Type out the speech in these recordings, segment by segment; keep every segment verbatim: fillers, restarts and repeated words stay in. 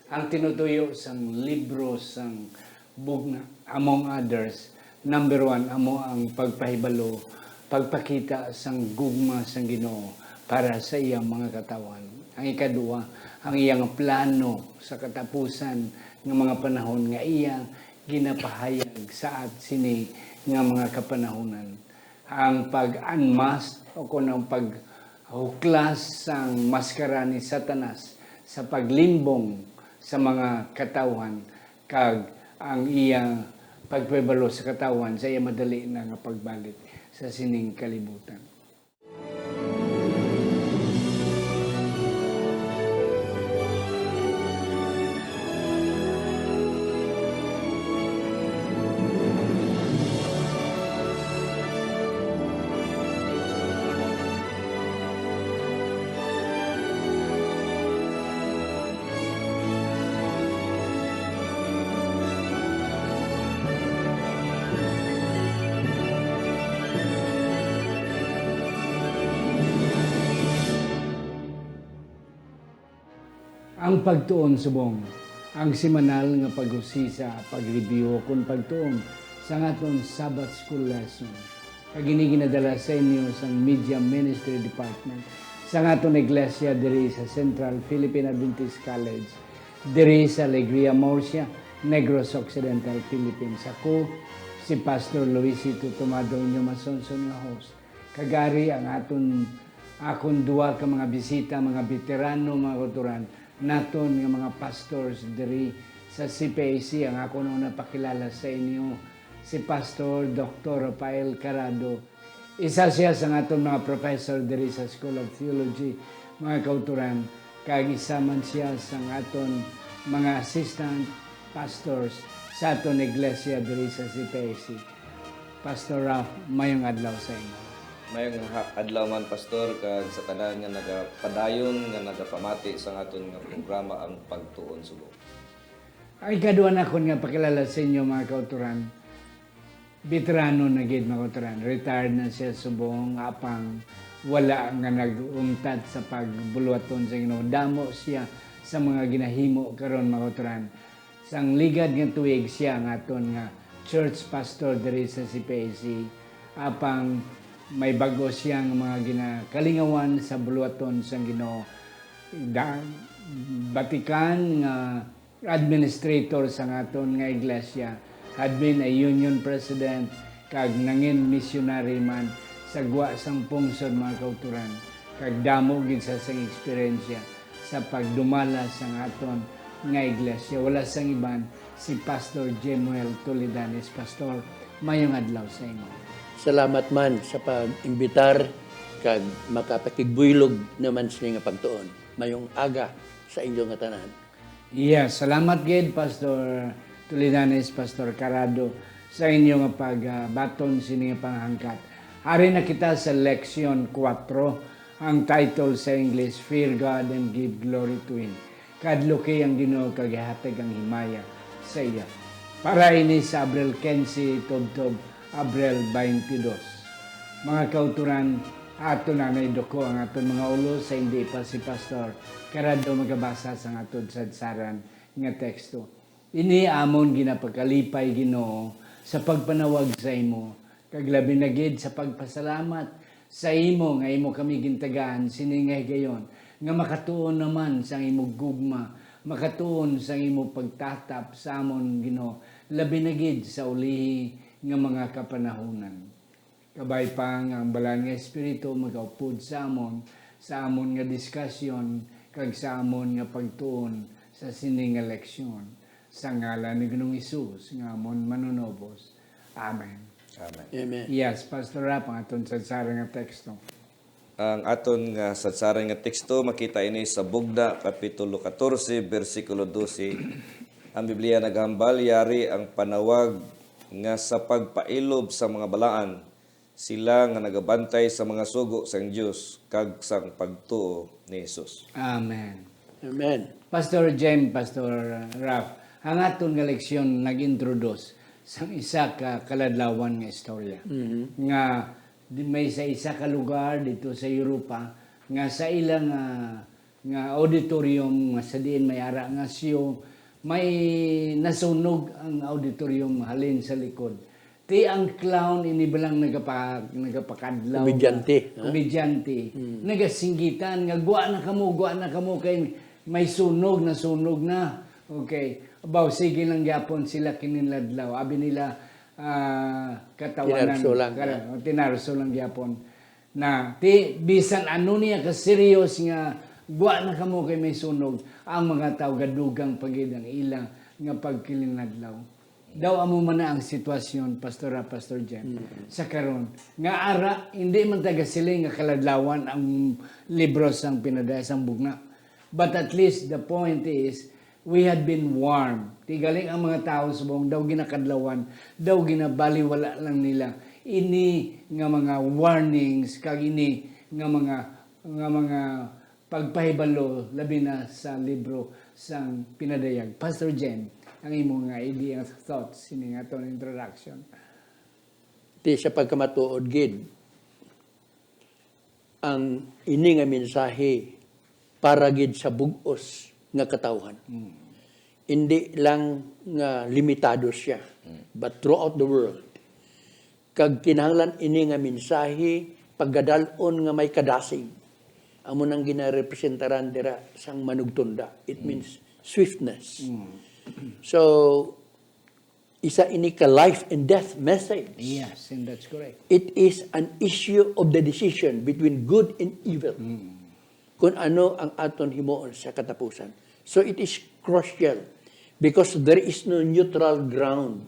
Ang tinutuyo sang libro sang Bugna, among others, number one, amo ang pagpahibalo, pagpakita sang gugma sang Ginoo para sa iyang mga katawhan. Ang ikaduha, ang iyang plano sa katapusan nga mga panahon nga iya ginapahayag sa at sini nga mga kapanahunan. Ang pag-unmask o kon ang paghuklas sang maskara ni Satanas sa paglimbong sa mga katawhan kag ang iya pagpahibalo sa katawhan sa iya madali na nga pagbalik sa sining kalibutan. Ang pagtuon subong, ang semanal nga pag-usisa, pag-review, kon pagtuon sa aton Sabbath School lesson. Kag ini ginadala sa inyo sang Media Ministry Department sang aton iglesia diri sa Central Philippine Adventist College, diri sa Alegria, Murcia, Negros Occidental, Philippines. Ako si Pastor Luisito Tomado, inyo masunson nga host. Kag ari ang aton, akon duha ka mga bisita, mga veterano, mga kauturan, naton nga mga pastors diri sa C P I C. Ang akon una pakilala sa inyo, si Pastor Doctor Rafael Carado. Isa siya sa aton mga professor diri sa School of Theology, mga kauturan, kag isa man siya sa aton mga assistant pastors sa aton iglesia diri sa C P I C. Pastor Ralph, mayong adlaw sa imo. Mayong ha-, adlaw man, Pastor, kag sa tanan nga nagapadayon, nga nagapamati sa aton nga programa, ang Pagtuon Subong. Ang ikaduha nakon nga pakilala sa inyo, mga kauturan, veterano na gid, mga kauturan. Retired na siya subong, apang wala nga nag-untat sa pagbuluhaton sa Ginoo. Damo siya sa mga ginahimo karon, mga kauturan. Sang ligad nga tuig siya ang aton nga church pastor diri sa C P I C. Apang may bag-o siya nga mga ginakalingawan sa buluhaton sang Ginoo. Da-, batikan nga administrator sang aton nga iglesia, had been a union president, kag nangin missionary man sa gwa sang pungsod, mga kauturan, kag damo gid sa sang eksperyensya sa pagdumala sang aton nga iglesia. Wala sang iban, si Pastor Jemuel Toledanes. Pastor, mayong adlaw sa imo. Salamat man sa pag-imbitar kag makapakigbuylog naman sini nga pagtuon. Mayong aga sa inyo nga tanan. Yes, salamat gid, Pastor Tulidanes, Pastor Carado, sa inyo nga pagbaton sini nga panghangkat. Ari na kita sa leksyon kuwatro, ang title sa English, Fear God and Give Glory to Him. Kahadluki ang Ginoo kag ihatag ang himaya sa iya. Para ini sa Abril quince, tubtob Abril twenty-two. Mga kauturan, ato na naiduko ang aton mga ulo sa hindi pa si Pastor Carado magabasa sang aton sadsaran nga teksto. Ini amon ginapakalipay, Ginoo, sa pagpanawag sa imo, kag labi na gid sa pagpasalamat sa imo nga imo kami gintagaan sini nga higayon, nga makatuon naman sang imo gugma, makatuon sang imo pagtatap sa amon, Ginoo, labi na gid sa ulihi nga mga kapanahunan. Kabay pa nga ang Balaan nga Espiritu magaupod sa amon, sa amon nga diskasyon, kag sa amon nga pagtuon sa sini nga leksyon. Sa ngalan ni Ginoong Hesus nga amon Manunubos. Amen. Amen. Amen. Yes, Pastor Rap, ang aton sadsaran nga teksto. Ang aton nga sadsaran nga teksto, makita ini sa Bugna, Kapitulo katorse, bersikulo dose. Ang Biblia naghambal, yari ang panawag nga sa pagpailob sa mga balaan, sila nga nagabantay sa mga sugo sang Dios kag sang pagtuo ni Jesus. Amen. Amen. Pastor Jem, Pastor Ralph, ang aton nga leksyon nag-introduce sang isa ka kaladlawan nga istorya Mhm. nga di-, may sa isa ka lugar dito sa Europa nga sa ilang, ah, nga auditorium nga sa diin may ara nga show, may nasunog ang auditorium halin sa likod. Ti ang clown ini ba lang nagapa-, nagapakadlaw nga Komedyante, ha? komedyante. Mm. Nagasinggitan nga, "Gwa na kamo, gwa na kamo, kay may sunog, nasunog na." Okay. Abaw, sige lang gyapon sila kininladlaw. Abi nila, ah, katawanan, Tinarso lang, kara-, ha? tinarso lang gyapon. Na, ti, bisan ano niya ka-serious nga, "Gwa na kamo kay may sunog," ang mga tawo gadugang pa gid ang ila nga pagkilinadlaw. Daw amo man na ang sitwasyon, Pastor, ah, Pastor Jen, Mm. sa karon. Nga ara, hindi man taga siling nga kaladlawan ang libro sang pinadaya sang bugna. But at least the point is, we had been warned. Ti galing ang mga tawo subong daw ginakadlawan, daw ginabaliwala lang nila ini nga mga warnings kag ini nga mga, nga mga pagpahibalo, labi na sa libro sang Pinadayag. Pastor Jen, ang imo nga idea, thoughts sini nga aton introduction. Ti sa pagkamatuod gid, ang ini nga mensahe para gid sa bug-os nga katawhan. Mm. Indi lang nga limitado siya, Mm. but throughout the world. Kag kinahanglan ini nga mensahe pagkadal-on nga may kadasig. Amo nang ginarepresentaran dira sang manugtunda. It Mm. means swiftness. Mm. So, isa ini ka life and death message. Yes, and that's correct. It is an issue of the decision between good and evil. Mm. Kung ano ang aton himuon sa katapusan. So it is crucial because there is no neutral ground.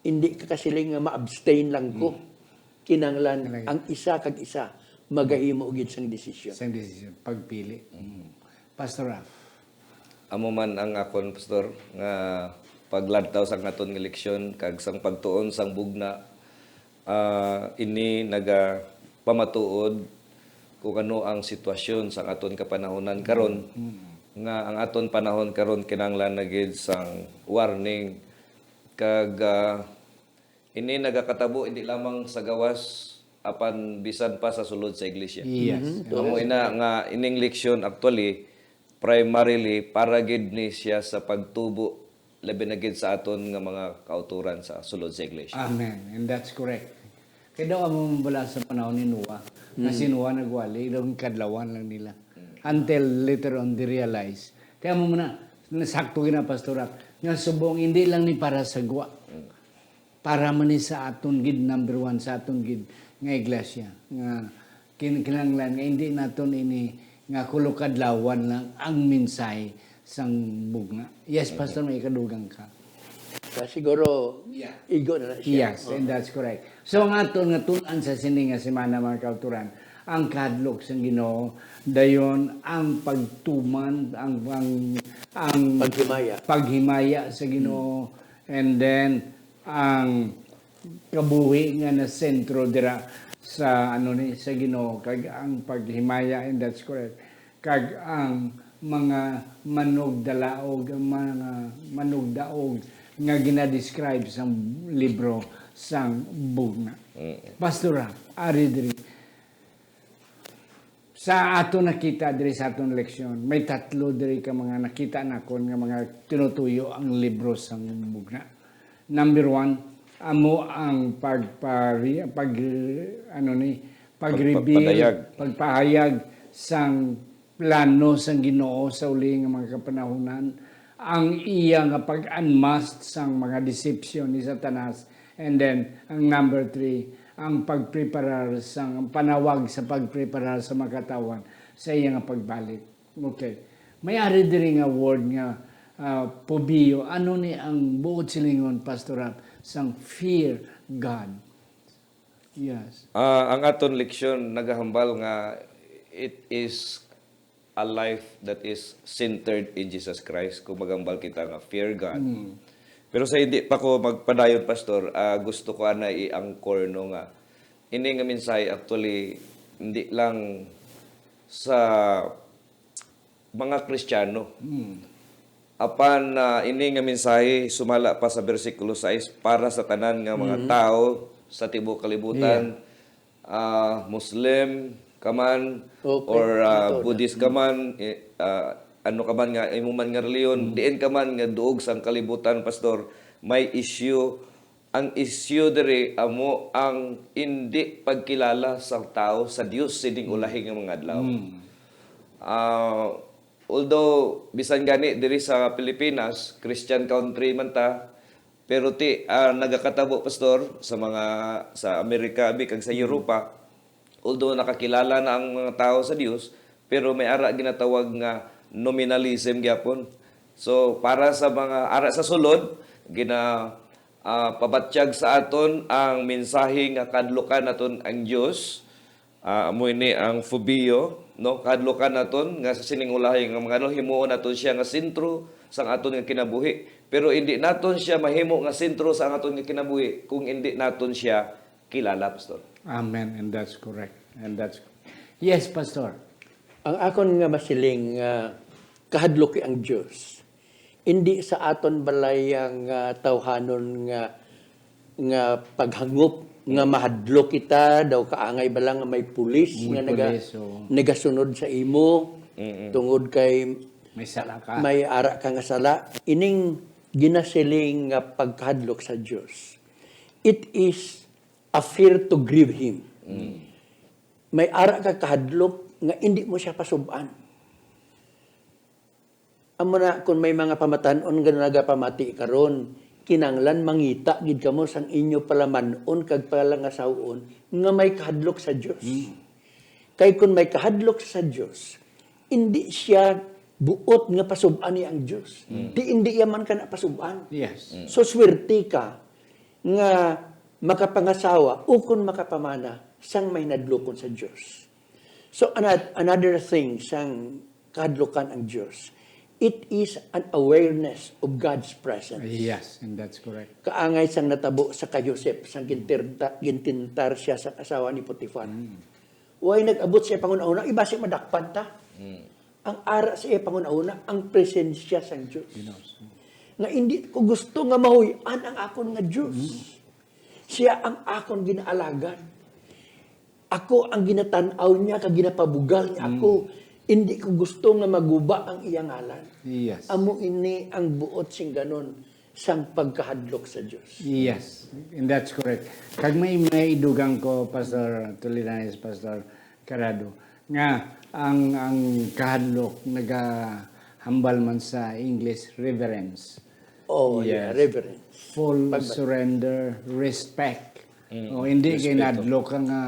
Hindi ka kasiling nga ma-abstain lang ko. Mm. Kinahanglan Kinahanglan. ang isa kag isa magahimo gid sang desisyon. Sang desisyon, pagpili. Mm. Pastor Ralph. Amo man ang akon, Pastor, nga paglantaw sang aton nga leksyon kag sang pagtuon sang bugna, ah, ini nagapamatuod kung ano ang sitwasyon sang aton kapanahonan karon, Mm. nga ang aton panahon karon kinahanglan na gid sang warning kag, ah, ini nagakatabo hindi lamang sa gawas apan bisan pa sa sulod sa iglesia. Yes. Mhm. Amo ina nga ining leksyon actually primarily para gid ni siya sa pagtubo labi na gid sa aton nga mga kauturan sa sulod sa iglesia. Amen. And that's correct. Kay daw amo man bala sa panahon ni Noah, nga Mm. si Noah nagwali, daw kadlawan lang nila. Mm. Until later on, they realize. Kaya mo muna, nasakto gina, Pastor Ralph, nga subong hindi lang ni para sa gwa. Mm. Para man ni sa aton gid, number one, sa aton gid nga iglesia, nga kin-, kinahanglan nga hindi naton ini nga kulukadlawan lang ang mensahe sang bugna. Yes, Mhm. Pastor, may ikadugang ka. Ka siguro, Yeah. igo na na siya. Yes, Oo. and that's correct. So, ang aton nga tun-an sa sini nga semana, mga kauturan, ang kahadlok sang Ginoo, dayon ang pagtuman, ang, ang, ang Paghimaya. paghimaya sa Ginoo, Mm. and then ang kabuhi nga nasentro dira sa, ano ni, sa Ginoo, kag ang paghimaya, and that's correct, kag ang mga manugdalaog, ang mga manugdaog nga ginadescribe sa libro sang Bugna. Mm. Pastora, ari diri. Sa ato nakita diri sa aton leksyon, may tatlo diri ka mga nakita nakon nga mga tinutuyo ang libro sang Bugna. Number one, amo ang pagpari-, pag, ano ni, pag-reveal, Pagpapadayag. pagpahayag sang plano sang Ginoo sa uli nga mga kapanahunan, ang iya nga pag-unmask sang mga deception ni Satanas, and then, ang number three, ang pagpreparar sang, ang panawag sa pagpreparar sa mga katawhan sa iya nga pagbalik. Okay. May ari diri nga word nga, ah, pobeo. Ano ni ang buot silingon, Pastor Ralph, sang fear God? Yes. Ah, ang aton leksyon nagahambal nga it is a life that is centered in Jesus Christ kung magambal kita nga fear God. Mm. Pero sa hindi pa ko magpadayon, Pastor, ah, gusto ko ana i-anchor, no, nga ini nga mensahe actually hindi lang sa mga Kristiyano. Mm. Apan, ah, ini nga mensahe sumala pa sa bersikulo sais para sa tanan nga mga Mm. tawo sa tibuok kalibutan, Yeah. ah, Muslim, ka man, Okay, or ah, ito na. Buddhist ka man, eh, ah, ano ka man nga, imo man nga reliyon, diin ka man nga duog sang kalibutan, Pastor, may issue. Ang issue diri amo ang indi pagkilala sang tawo sa Dios sining ulahi nga mga adlaw. Ah, although, bisan gani diri sa Pilipinas, Christian country man ta, pero ti ah, nagakatabo, Pastor, sa mga, sa Amerika abi kag sa Europa, although nakakilala na ang mga tawo sa Dios, pero may ara ginatawag nga nominalism gyapon. So, para sa mga ara sa sulod, gina ah, pabatyag sa aton ang mensahe nga kahadlukan naton ang Dios. Ah, amo ini ang phobeo, no? Kahadlukan naton nga sa sining ulahi nga mga, no, himuon naton siya nga sentro sang aton nga kinabuhi. Pero indi naton siya mahimo nga sentro sa aton nga kinabuhi kung indi naton siya kilala, Pastor. Amen. And that's correct. And that's Yes, Pastor. Ang akon nga masiling nga kahadloki ang Dios. Indi sa aton balay nga tawhanon nga nga paghangop nga mahadlok kita daw kaangay bala nga may pulis May nga naga, pulis, oo. nagasunod sa imo tungod kay May sala ka. may ara ka nga sala. Ining ginasiling nga pagkahadlok sa Dios, it is a fear to grieve Him. May ara ka kahadlok nga indi mo siya pasub-an. Amo na, kung may mga pamatan-on nga nagapamati karon, kinanglan mangita gid kamo sang inyo palaman-on kag palangasaw-on nga may kahadlok sa Dios. Kay kung may kahadlok sa Dios, indi siya buot nga pasub-an niya ang Dios. Di, indi iya man kana pasub-an. Yes. So, swerte ka nga makapangasawa ukon makapamana sang may nadlukon sa Dios. So, ano-, another thing sang kahadlukan ang Dios, it is an awareness of God's presence. Yes, and that's correct. Kaangay sang natabo sa kay Joseph, sang gintirta-, gintintar siya sa asawa ni Potifar. Way nag-abot sa iya panghunahuna, iba siya madakpan ta. Ang ara sa iya panghunahuna, ang presensya sang Dios. Nga hindi ko gusto nga mahuy-an ang akon nga Dios. Siya ang akon ginaalagad. Ako ang ginatan-aw niya kag ginapabugal niya ako. Hindi ko gusto nga maguba ang iya ngalan. Yes. Amo ini ang buot singganon sang pagkahadlok sa Dios. Yes, and that's correct. Kag may, may idugang ko, Pastor Tolidanes, Pastor Carado, nga ang, ang kahadlok nagahambal man sa English, reverence. Oh, yeah, Yes. reverence. Full Pag- surrender, respect. Mm, O, hindi kay respeto. Nadlok ka nga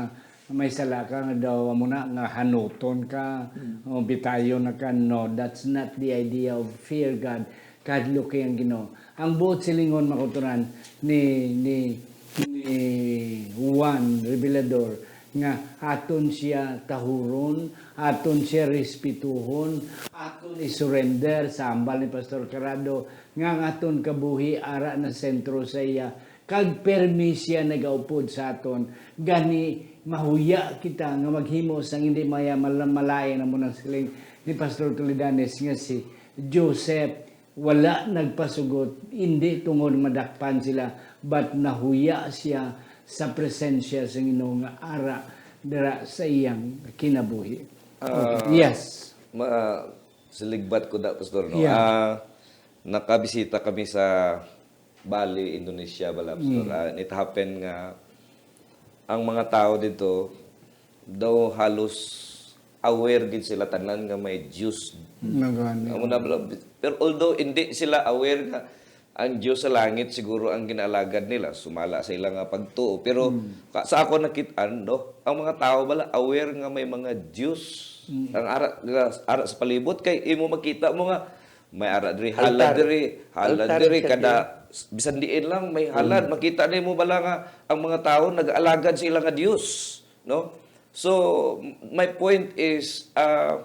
may sala ka nga daw amo na nga hanuton ka o bitayon na ka. No, that's not the idea of fear God. Kahadlok kay ang Ginoo. Ang buot silingon, mga kauturan, ni ni ni Juan Revelador nga aton siya tahuron, aton siya respetuhon, aton i-surrender sa hambal ni Pastor Carado nga ang aton kabuhi ara na sentro sa iya, kag permi siya nagaupod sa aton. Gani, mahuya kita nga maghimo sang hindi maya mal-, malain, amo nang siling ni Pastor Tolidanes, nga si Joseph wala nagpasugot, hindi tungod madakpan sila, but nahuya siya sa presensya sa Ginoo nga ara dira sa iyang kinabuhi. Ah, Yes. Ma, siligbat ko da, Pastor, no? Yeah. Ah, nakabisita kami sa Bali, Indonesia, bala, Pastor. Ah, it happened nga ang mga tao dito daw halos aware gid sila tanan nga may Diyos. Nagani. Amo na, bala, pero although hindi sila aware nga ang Diyos sa langit siguro ang ginaalagad nila, sumala sa ila nga pagtuo. Pero ka- sa ako nakit-an, no, ang mga tao bala aware nga may mga Diyos ang ara, ara sa palibot, kay imo makita mo nga may ara diri, halad Altar. diri, halad Altar diri, sa kada s- bisan diin lang may halad. Makita nimo bala nga ang mga tao nag-alagad sa ila nga Diyos, no? So, my point is, ah,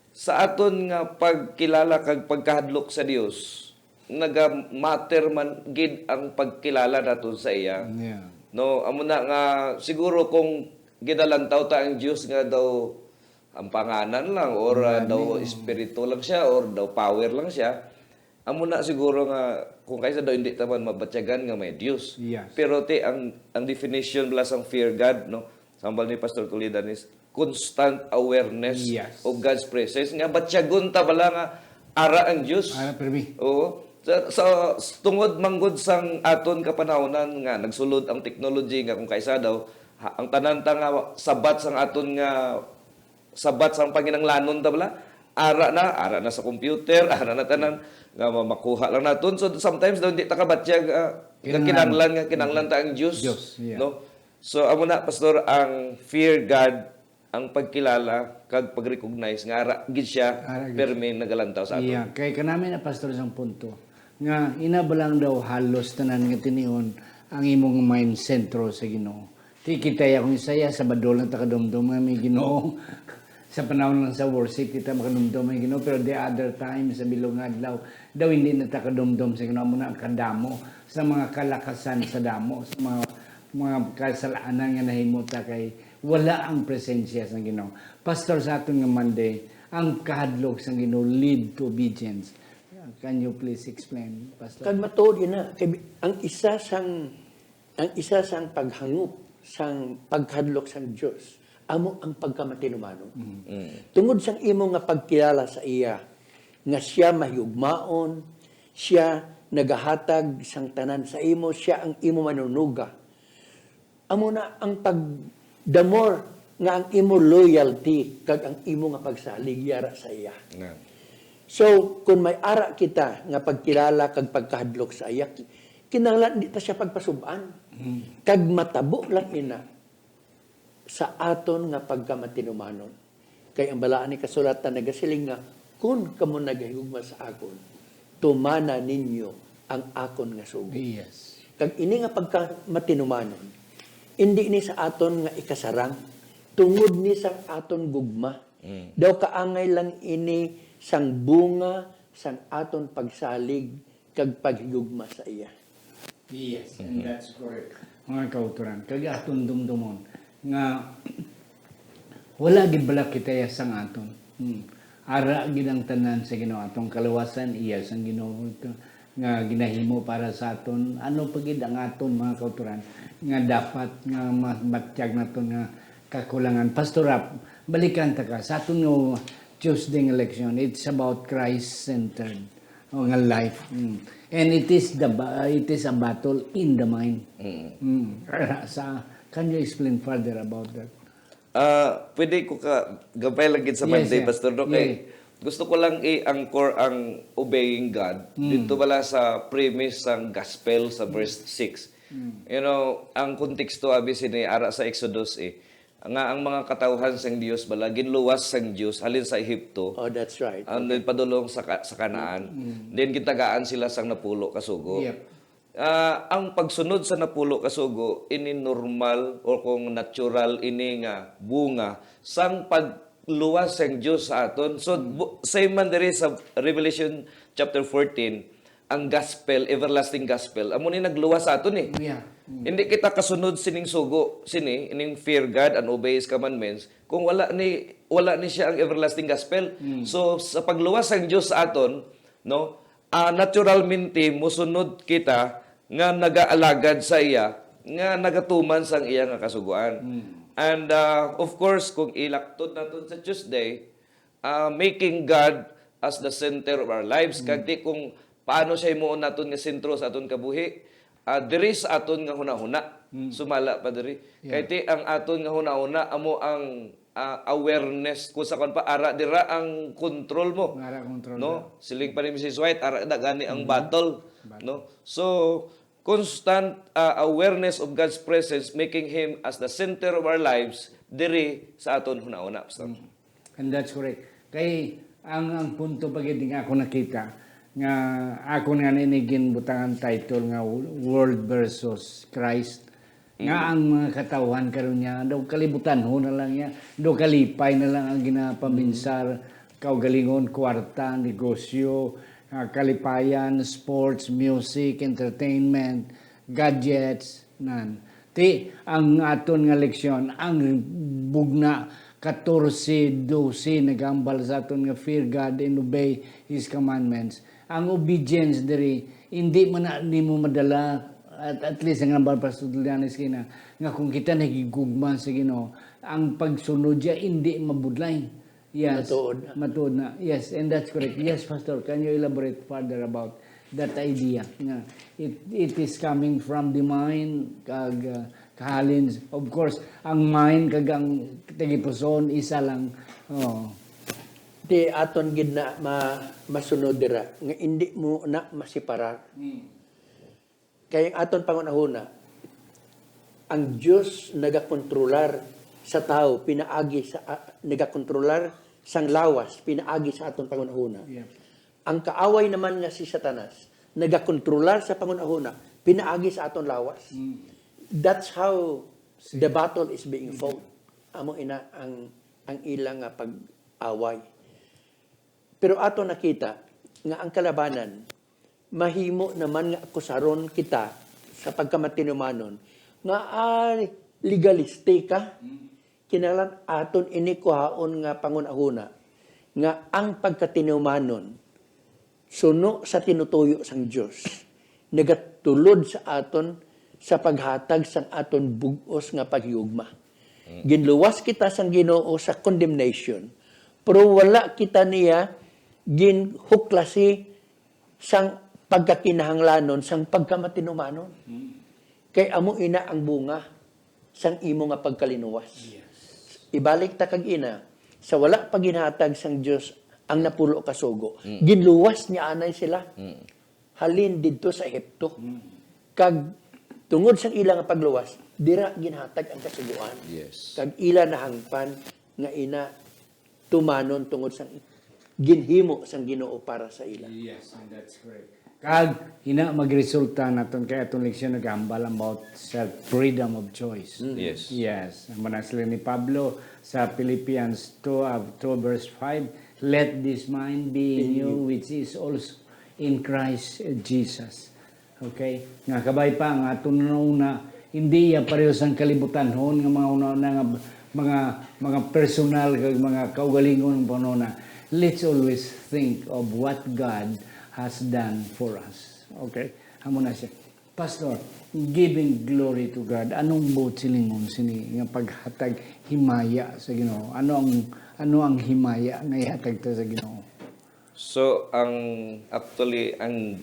sa aton nga pagkilala kag pagkahadlok sa Dios, naga-matter man gid ang pagkilala naton sa iya. Yeah. No, amo na nga siguro kung ginalantaw ta ang Dios nga daw ang panganan lang or uh, daw espiritu lang siya or daw power lang siya. Amo na siguro nga kung kaysa daw hindi ta man mabatyagan nga may Dios. Yes. Pero ti ang ang definition bala sang fear God, no? Sambal ni Pastor Tolidanes, constant awareness Yes. of God's presence, nga batyagon ta bala nga ara ang Dios. Ara, permi. Oo. Sa, sa tungod manggod sang aton kapanahonan nga nagsulod ang technology, nga kung kaisa daw ha, ang tanan ta nga sabat sang aton nga sabat sang panginahanglanon ta bala, ara na, ara na sa computer, ara na tanan nga ma- makuha lang naton. So sometimes daw hindi ta kabatyag ah, nga Kinahanglan. kinahanglan nga kinahanglan ta ang Dios, Dios, yeah. No? So amo na, Pastor, ang fear God, ang pagkilala kag pag-recognize nga ara gid siya Ara gid permi nagalantaw sa aton. Iya, kay kanami na, Pastor, sang punto nga ina ba lang daw halos tanan nga tinion ang imong mind sentro sa Ginoo. Ti kita ya kung isaya, Sabado lang ta kadumdom nga may Ginoo. Sa panahon lang sa worship kita makadumdom may Ginoo, pero the other time sa bilog nga adlaw daw hindi na ta kadumdom sa Ginoo. Amo na ang kadamo sa mga kalakasan sa damo, sa mga mga kasalanan nga nahimo ta kay wala ang presensya sang Ginoo. Pastor, sa aton nga Monday, ang kahadlok sang Ginoo lead to obedience. Can you please explain, Pastor? Kag matuod ina, kay ang isa sang ang isa sang paghangop sang pagkahadlok sang Dios amo ang pagkamatinumanon. Tungod sang imo nga pagkilala sa iya, nga siya mahigugmaon, siya nagahatag sang tanan sa imo, siya ang imo manunuga. Amo na ang pag the more nga ang imo loyalty kag ang imo nga pagsalig yara sa iya. Amen. So, kung may ara kita nga pagkilala kag pagkahadlok sa iya, ki- kinahanglan di ta siya pagpasub-an. Kag matabo lang ina sa aton nga pagkamatinumanon. Kay ang balaan ni kasulatan nagasiling nga, "Kun kamo nagahigugma sa akon, tumana ninyo ang akon nga sugo." Yes. Kag ini nga pagkamatinumanon, indi ni sa aton nga ikasarang, tungod ni sang aton gugma. Daw kaangay lang ini sang bunga sang aton pagsalig kag paghigugma sa iya. Yes, and that's correct. Mga kauturan, kag aton dumdumon nga wala gid bala kita ya sang aton. Hmm. Ara gid ang tanan sa Ginoo, atong kaluwasan iya sang Ginoo ito nga ginahimo para sa aton. Ano pa gid ang aton, mga kauturan, nga dapat nga mabatyag naton nga kakulangan? Pastor Rap, balikan ta ka sa aton nga Tuesday nga leksyon. It's about Christ-centered o nga life. Mm. And it is the ba- it is a battle in the mind. Mm. Sa can you explain further about that? Ah, pwede ko ka gabay lang gid sa Yes, Monday, sir. Pastor, no? Kay Yeah. gusto ko lang i-anchor ang obeying God dito bala sa premise sang gospel sa verse six. You know, ang konteksto abi sini ara sa Exodus eh, nga ang mga katawhan sang Dios bala ginluwas sang Dios halin sa Ehipto. Oh, that's right. Ang nagpadulong sa, Ka- sa Canaan. Then gitagaan sila sang napulo ka sugo. Yep. Ah, ang pagsunod sa napulo ka sugo, ini normal o kung natural ini nga bunga sang pagluwas sang Dios sa aton. So, bu- same man diri sa Revelation chapter fourteen, ang gospel, everlasting gospel, amo ni nagluwas sa aton eh. Yeah. Hindi kita kasunod sining sugo, sini, ining fear God and obey His commandments, kung wala ni wala ni siya ang everlasting gospel. So sa pagluwas sang Dios sa aton, no, ah, naturalmente mosunod kita nga nagaalagad sa iya, nga nagatuman sang iya nga kasugoan. And ah, of course, kung ilaktod naton sa Tuesday, ah, making God as the center of our lives, kag di kung paano siya himuon naton nga sentro sa aton kabuhi, ah, diri sa aton nga hunahuna. Sumala pa diri. Kay ti ang aton nga hunahuna amo ang ah, awareness, kung sa kwan pa, ara dira ang control mo. Ara control No? Siling pa ni Missus White, ara na gani ang battle. No? So, constant ah, awareness of God's presence, making Him as the center of our lives, diri sa aton hunahuna, Pastor. And that's correct. Kay ang ang punto pa gid nga ako nakita nga ako nga nini ginbutangan title nga World versus Christ, nga ang mga katawhan karon niya daw kalibutanhon na lang niya, daw kalipay na lang ang ginapaminsar, kaugalingon, kwarta, negosyo, ah, kalipayan, sports, music, entertainment, gadgets, nan. Ti ang aton nga leksyon, ang bugna katorse, dose, nagambal sa aton nga fear God and obey His commandments. Ang obedience diri, hindi man na nimo madala, at, at least ang nambal Pastor Julianes kina, nga kung kita nagigugma sa Ginoo, Ang pagsunod siya hindi mabudlay. Yes. Matuod na. Matuod na. Yes, and that's correct. Yes, Pastor, can you elaborate further about that idea? Nga it, it is coming from the mind, kag uh, kahalin. Of course, ang mind kag ang tagipusoon, isa lang. Oh. Di aton gid na ma, masunod dira nga indi mo na masiparar. Kay ang aton pangunahuna, ang Dios nagakontrolar sa tawo pinaagi sa ah, nagakontrolar sang lawas pinaagi sa aton pangunahuna. Yeah. Ang kaaway naman nga si Satanas nagakontrolar sa pangunahuna pinaagi sa aton lawas. That's how the battle is being fought. Amo ina ang ang ila nga pag-away. Pero ato nakita nga ang kalabanan mahimo naman nga akusaron kita sa pagkamatinumanon nga ah, legaliste ka. Kinahanglan aton ini kuhaon nga pangunahuna nga ang pagkatinumanon suno sa tinutuyo sang Dios nagatulod sa aton sa paghatag sang aton bug-os nga paghigugma. Ginluwas kita sang Ginoo sa condemnation, pero wala kita niya ginhuklasi sang pagkakinahanglanon sang pagkamatinumanon. Kay amo ina ang bunga sang imo nga pagkalinuwas. Ibalik ta kag ina, sa wala pa ginhatag sang Dios ang napulo ka sugo, ginluwas niya anay sila. Halin didto sa Ehipto. Kag tungod sang ila nga pagluwas, dira ginhatag ang kasugoan. Yes. Kag ila nahangpan nga ina tumanon tungod sang ginhimo sang Ginoo para sa ila. Yes, and that's correct. Kag hina magresulta naton kay aton leksyon nagahambal about self freedom of choice. Yes. Yes, ang manasli ni Pablo sa Philippians two, uh, two verse five, "Let this mind be in you which is also in Christ Jesus." Okay? Nga kabay pa nga aton una, hindi iya pareho sang kalibutanhon nga mga una nga mga mga personal kag mga kaugalingon nga una. Let's always think of what God has done for us. Okay? Amo na siya. Pastor, giving glory to God. Anong buot silingon sini nga paghatag himaya sa Ginoo? Ano ang ano ang himaya nga ihatag ta sa Ginoo? So ang actually ang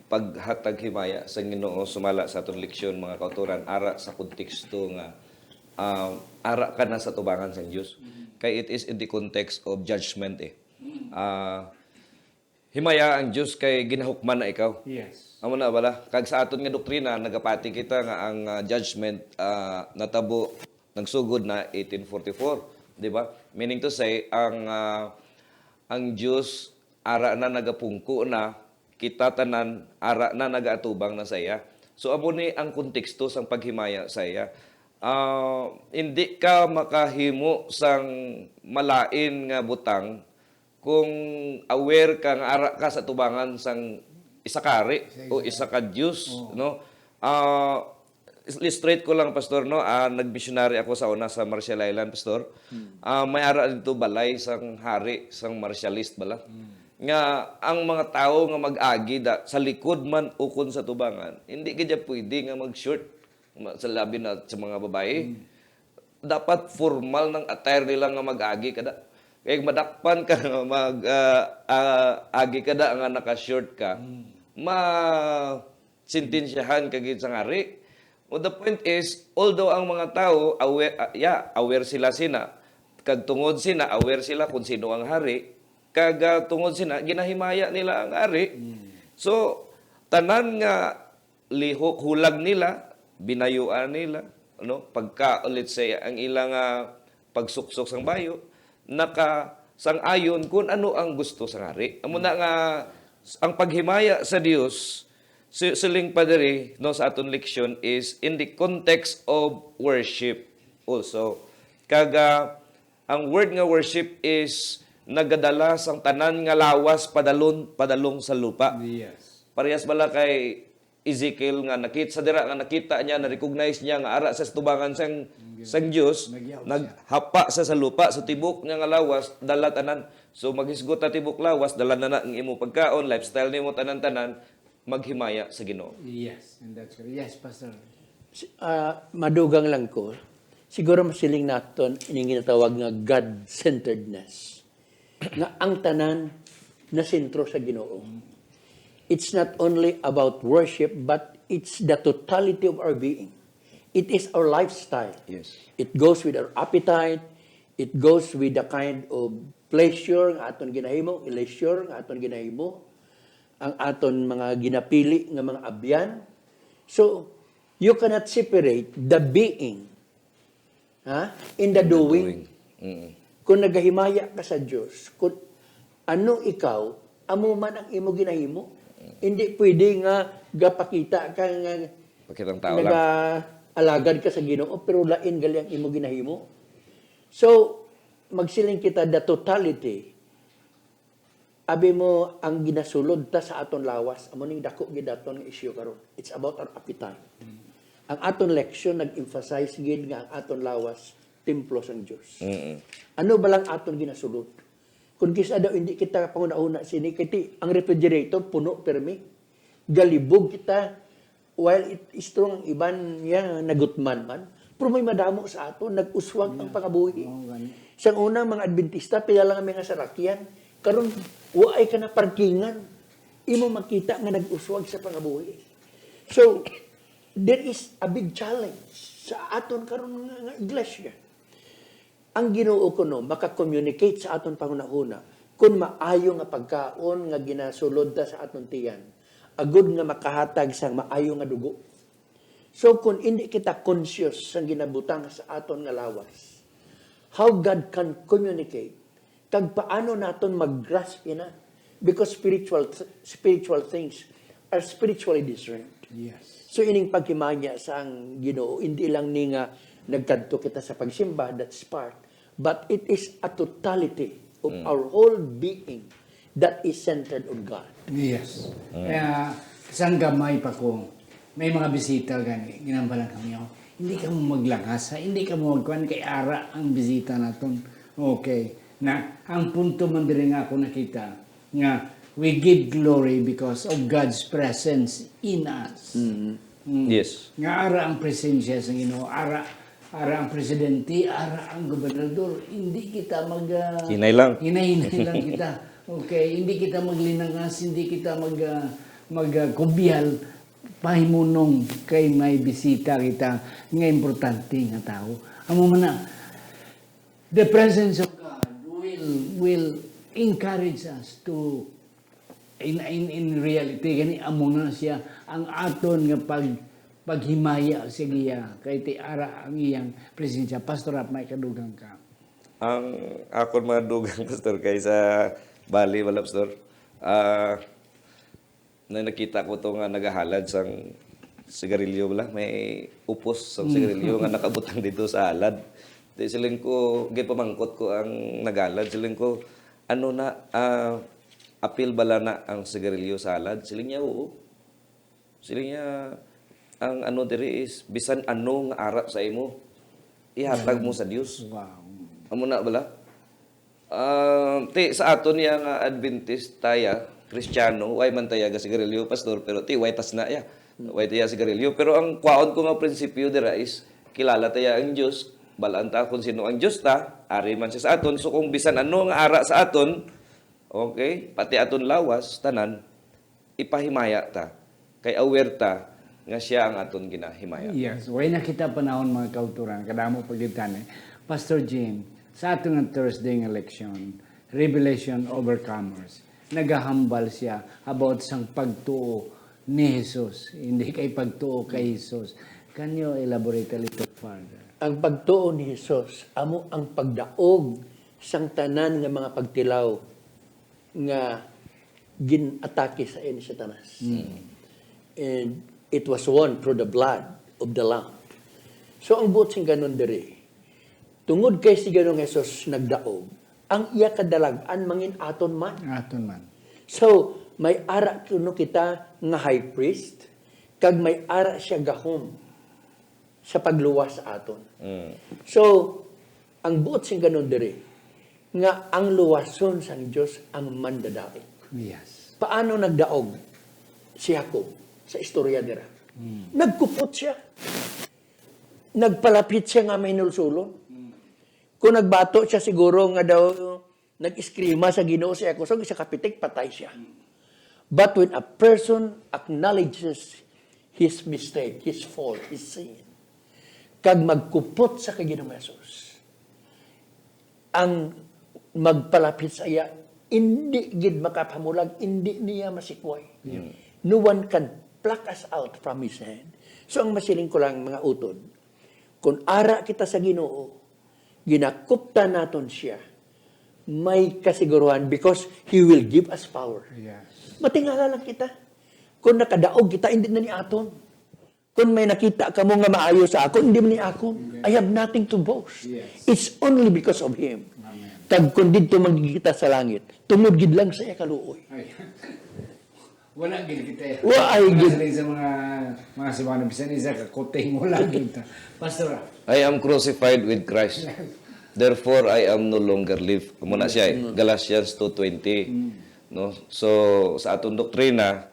paghatag himaya sa Ginoo sumala sa aton leksyon, mga kauturan, ara sa konteksto nga um, ara ka na sa tubangan sang Dios. Kay it is in the context of judgment eh. Ah, himaya ang Dios kay ginahukman na ikaw. Yes. Amo na bala. Kag sa aton nga doktrina, nagapati kita nga ang ah, judgment ah, natabo, nagsugod na eighteen forty-four, di ba? Meaning to say, ang ah, ang Dios ara na nagapungko na, kita tanan ara na nagaatubang na sa iya. So amo ni ang konteksto sang paghimaya sa iya. Ah, hindi ka makahimo sang malain nga butang kung aware ka nga ara ka sa tubangan sang isa ka hari o isa ka Dios, no? Ah, illustrate ko lang, Pastor, no? Ah, nagmissionary ako sa una sa Marshall Island, Pastor. Ah, may ara dito balay sang hari, sang Marshallese bala. Nga ang mga tawo nga mag-agi da, sa likod man ukon sa tubangan, hindi gid pwede nga mag-short. Ma- Sa labi na sa mga babae. Dapat formal nang attire nila nga mag-agi kada. Kay madakpan ka nga mag ah, ah, agi kada nga naka-short ka. Ma sentensyahan ka gid sang hari. Well, the point is, although ang mga tawo aware, ah, yeah, aware sila sina, kag tungod sina aware sila kung sino ang hari, kag ah, tungod sina ginahimaya nila ang hari. So tanan nga lihok hulag nila, binayuan nila, no? Pagka, let's say, ang ilang ah, pagsuksok sang bayo, naka sang-ayon kung ano ang gusto sang hari. Amo na nga ang paghimaya sa Dios, si- siling pa diri, no, sa aton leksyon is in the context of worship also. Kag ah, ang word nga worship is nagadala sang tanan nga lawas padalon padalong sa lupa. Yes. Parehas bala kay Ezekiel nga nakita sa dira nga nakita niya, na-recognize niya nga ara sa tubangan sang sang Dios, Nagyaw siya. Naghapa sa sa lupa, so tibok niya nga lawas dala tanan. So maghisgot na tibok lawas, dala na na ang imo pagkaon, lifestyle nimo, tanan-tanan, maghimaya sa Ginoo. Yes, and that's correct. Yes, Pastor. Ah, madugang lang ko. Siguro masiling naton ining ginatawag nga God-centeredness, nga ang tanan nasentro sa Ginoo. It's not only about worship, but it's the totality of our being. It is our lifestyle. Yes. It goes with our appetite. It goes with the kind of pleasure nga aton ginahimo, leisure nga aton ginahimo, ang aton mga ginapili nga mga abyan. So, you cannot separate the being, ha, in the doing. Mm. Kung nagahimaya ka sa Dios, kung ano ikaw, amo man ang imo ginahimo. Hindi pwede nga gapakita ka nga Pakitang tao lang. naga-alagad ka sa Ginoo, pero lain gali ang imo ginahimo. So, magsiling kita, the totality, abi mo, ang ginasulod ta sa aton lawas, amo ning dako gid aton nga isyu karon. It's about our appetite. Ang aton leksyon nag-emphasize gid nga ang aton lawas templo sang Dios. Mm-mm. Ano ba lang aton ginasulod? Kung kisa daw hindi kita panguna-una sini, kay ti ang refrigerator puno permi. Galibog kita, while it is true ang iban niya nagutman man, pero may madamo sa aton nag-uswag ang pangabuhi. Oo, gani. Sang una, mga Adventista, pila lang ang mga sarakyan. Karon, waay ka na parkingan. Imo makita nga nag-uswag sa pangabuhi. So, there is a big challenge sa aton karon nga, nga iglesia. Ang Ginoo kuno maka-communicate sa aton panghunahuna kun maayo nga pagkaon nga ginasulod ta sa aton tiyan, agud nga makahatag sang maayo nga dugo. So, kun indi kita conscious sang ginabutang sa aton nga lawas, how God can communicate kag paano naton mag-grasp ina? Because spiritual spiritual things are spiritually discerned. Yes. So, ining paghimaya sang Ginoo, hindi lang ni nga nagkadto kita sa pagsimba, that's part, but it is a totality of our whole being that is centered on God. Yes. Kaya, sang gamay pa ko, may mga bisita gani, ginambalan kami, oh, hindi ka mo maglangas, ha? Hindi ka mo magkuhan kay ara ang bisita naton. Okay. Na, ang punto man diri nga ako nakita, nga we give glory because of God's presence in us. Mm. Yes. Nga ara ang presensya sa Ginoo, ara ara ang presidente, ara ang gobernador, hindi kita mag ah, Hinay lang. hinay-hinay lang kita. Okay, hindi kita maglinangas, hindi kita mag ah, mag ah, kubyal pahimunong kay may bisita kita nga importante nga tawo. Amo man na, the presence of God will will encourage us to in in in reality gani amo na siya ang aton nga pag paghimaya sa iya kay ti ara ang iyang presensya. Pastor Rap, may kadugang ka. Ang akon mga dugang, Pastor, kay sa Bali, wala, Pastor. Ah, na nakita ko to nga nagahalad sang sigarilyo, wala, may upos sang sigarilyo nga nakabutang dito sa halad. Di siling ko, gipamangkot ko ang naghalad, siling ko, ano na, ah, apil bala na ang sigarilyo sa halad? Siling niya, oo. Siling niya, ang ano diri is, bisan ano nga ara sa imo, ihatag mo sa Dios. Wow. Amo na bala? Ah, ti, sa aton niya nga Adventist taya, Kristiyano, way man taya ga sigarilyo, pastor, pero ti, way tas na ya. Way taya sigarilyo. Pero ang kwaon ko nga prinsipyo dira is, kilala taya ang Dios, balaan ta kung sino ang Dios ta, ari man siya sa aton. So kung bisan ano nga ara sa aton, okay, pati aton lawas, tanan, ipahimaya ta. Kay aware ta nga siya ang aton ginahimaya. Yes, way na kita panahon, mga kauturan, kadamo pa gyud tani. Pastor Jim, sa aton nga Thursday nga leksyon, Revelation Overcomers, nagahambal siya about sang pagtuo ni Jesus, hindi kay pagtuo kay Jesus. Can you elaborate a little further? Ang pagtuo ni Jesus amo ang pagdaog sang tanan nga mga pagtilaw nga gin-atake sa iya ni Satanas. And it was won through the blood of the Lamb. So, ang buot sing ganon diri, tungod kay si Ginoong Jesus nagdaog, ang iya kadalag-an mangin aton man. Aton man. So, may ara kuno kita nga high priest, kag may ara siya gahom sa pagluwas sa aton. Mm. So, ang buot sing ganon diri, nga ang luwason sang Dios ang mandadaog. Yes. Paano nagdaog si Jacob sa istorya dira? Nagkupot siya. Nagpalapit siya nga mahinulsulon. Kung nagbato siya siguro nga daw nag-eskrima sa Ginoo sa iya kusog, isa ka pitik, patay siya. But when a person acknowledges his mistake, his fault, his sin, kag magkupot sa kay Ginoong Jesus, ang magpalapit sa iya, indi gid makapamulag, indi niya masikway. Yeah. No one can pluck us out from his hand. So, ang masiling ko lang, mga utod, kung ara kita sa Ginoo, ginakuptan naton siya, may kasiguruhan because He will give us power. Yes. Matingala lang kita. Kung nakadaog kita, hindi na ni aton. Kung may nakita kamo nga maayo sa akon, hindi man ni akon. I have nothing to boast. Yes. It's only because of Him. Amen. Kag kung didto man kita sa langit, tungod gid lang sa iya kaluoy. Ay. Wala gid kita. Wa ay gid. Sa mga, mga Cebuano, bisan isa ka kuting, wala gid ta. Pastor, ah. I am crucified with Christ. Therefore, I am no longer live. Amo na siya eh. Mm. Galatians two twenty. Mm. No? So, sa aton doktrina,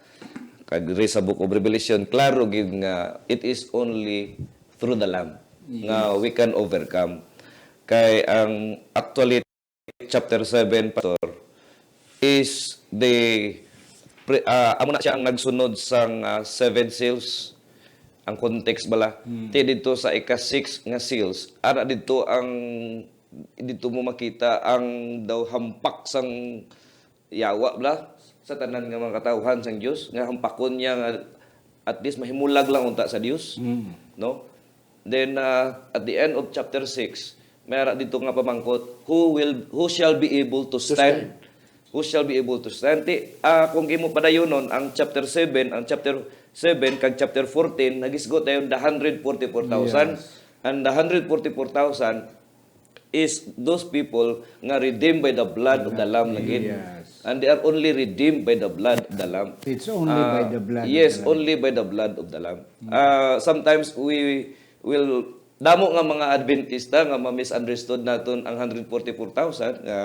kag diri sa Book of Revelation, klaro gid nga it is only through the Lamb nga we can overcome. Kay ang, actually, chapter seven, Pastor, is the pre-, ah, amo na siya ang nagsunod sang, ah, seven seals. Ang context bala, ti didto sa ika-six nga seals, ara didto ang, didto mo makita ang daw hampak sang yawa bala sa tanan nga mga katawhan sang Dios, nga hampakon niya nga at least mahimulag lang unta sa Dios, no? Then, ah, at the end of chapter six, may ara dito nga pamangkot, "Who will, who shall be able to stand? Who shall be able to stand?" Ti, ah, kung imo padayonon ang chapter seven, ang chapter seven kag chapter fourteen, nagisgot dayon the hundred forty-four thousand. Yes. And the hundred forty-four thousand is those people nga redeemed by the blood of the Lamb lagi. Yes. And they are only redeemed by the blood of the Lamb. It's only by the blood of the Lamb. Ah, yes, only by the blood of the Lamb. Ah, sometimes we will, damo nga mga Adventista nga ma-misunderstood naton ang hundred forty-four thousand, nga,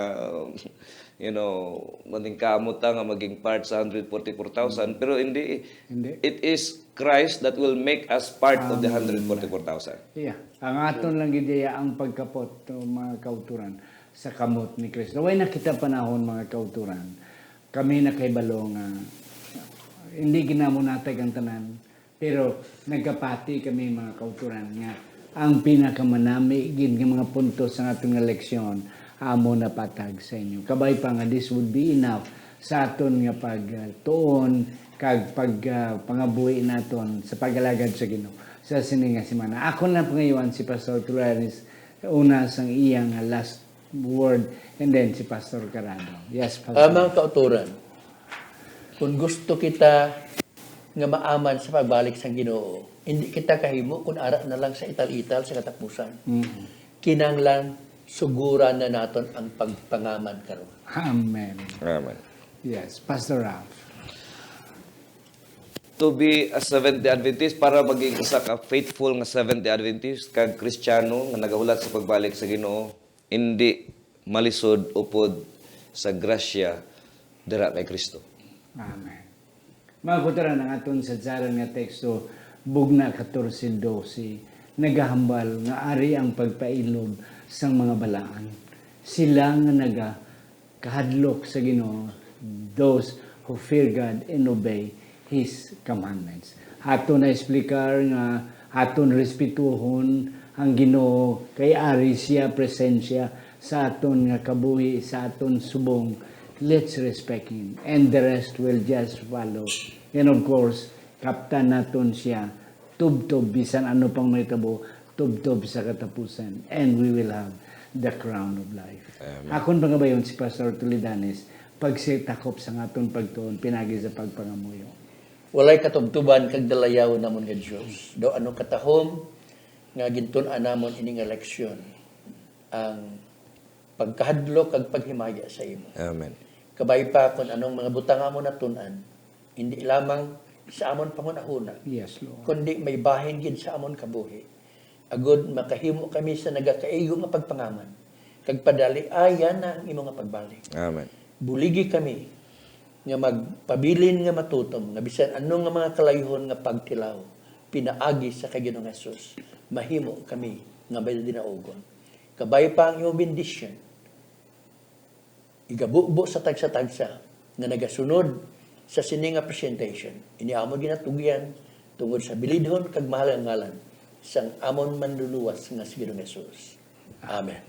you know, maningkamot ta nga maging part sa hundred forty-four thousand, pero hindi. Hindi. It is Christ that will make us part of the hundred forty-four thousand. Amen. Yeah. Ang aton lang gid iya ang pagkapot, o mga kauturan, sa kamot ni Kristo. Way na kita panahon, mga kauturan. Kami nakahibalo nga hindi gid namo natag ang tanan, pero nagkapati kami, mga kauturan, nga ang pinakamanami gid nga mga puntos sa aton nga leksyon amo napatag sa inyo. Kabay pa nga this would be enough sa aton nga pagtuon kag pag, ah, pangabuhi naton sa pag-alagad sa Ginoo sa sini nga semana. Akon lang pangayuan si Pastor Tulanes una sang iya nga last word, and then si Pastor Carado. Yes, Pastor. Ah, mga kauturan, kung gusto kita nga maaman sa pagbalik sang Ginoo, hindi kita kahimo kun ara na lang sa ital-ital sa katapusan. Mm. Kinahanglan suguran na naton ang pagpangaman karon. Amen. Amen. Yes, Pastor Ralph. To be a Seventh-day Adventist, para maging isa ka faithful nga Seventh-day Adventist kag Kristiyano nga nagahulat sa pagbalik sa Ginoo, indi malisod upod sa grasya dira kay Kristo. Amen. Mga kauturan, ang aton sadsaran nga teksto, Bugna katorse dose, nagahambal nga ari ang pagpailob sang mga balaan, sila nga nagakahadlok sa Ginoo, those who fear God and obey His commandments. Aton na-explicar nga aton respetuhon ang Ginoo, kay ari siya, presensya sa aton nga kabuhi, sa aton subong. Let's respect Him, and the rest will just follow. And of course, kaptan naton siya tubtob, bisan ano pang mahitabo, tubtob sa katapusan, and we will have the crown of life. Amen. Akon pangabayon si Pastor Tulidanes, pagsitakop sa aton pagtuon pinagi sa pagpangamuyo. Walay katubtuban kag dalayawon namon nga Dios. Daw ano katahom nga gintun-an namon ini nga leksyon, ang pagkahadlok kag paghimaya sa imo. Amen. Kabay pa kun anong mga butang amon natun-an, hindi lamang sa amon panghunahuna, Yes, Lord. kundi may bahin gid sa amon kabuhi, agud makahimo kami sa nagakaigo nga pagpangaman, kag padaliayan na ang imo nga pagbalik. Amen. Buligi kami nga magpabilin nga matutom, nga bisan ano nga mga kalayuhon nga pagtilaw, pinaagi sa kay Ginoong Jesus, mahimo kami nga may dinaugon. Kabay pa ang imo bendisyon. Igabubo sa tagsa-tagsa nga nagasunod sa sini nga presentation. Ini amon ginatugyan tungod sa bilidhon kag mahal nga ngalan sang amon Manluluwas nga si Ginoong Jesus. Amen.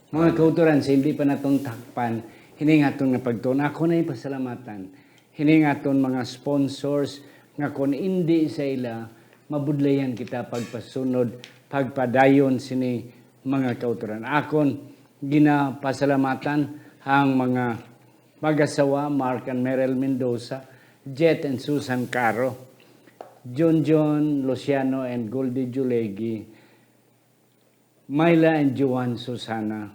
Mga kauturan, sa hindi pa natong takpan, hining aton nga pagtuon, ako na ipasalamatan. Hining aton mga sponsors nga kon indi sa ila, mabudlayan kita pagpasunod, pagpadayon sini mga kauturan. Akon ginapasalamatan ang mga mag-asawa, Mark and Meryl Mendoza, Jet and Susan Caro, John John, Luciano and Goldie Julegi, Myla and Joan Susana,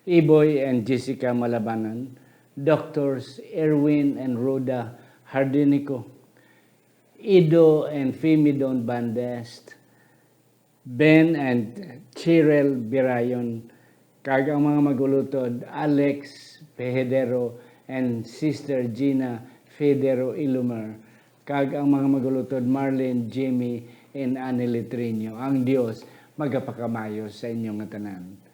Iboy and Jessica Malabanan, Doctors Erwin and Rhoda Hardinico, Ido and Fimi Don Bandest, Ben and Cheryl Birayon, kag ang mga magulutod, Alex Pehedero and Sister Gina Federo Ilumer, kag ang mga magulutod, Marlene, Jimmy, and Annie Litrino. Ang Dios magapakamayo sa inyo nga tanan.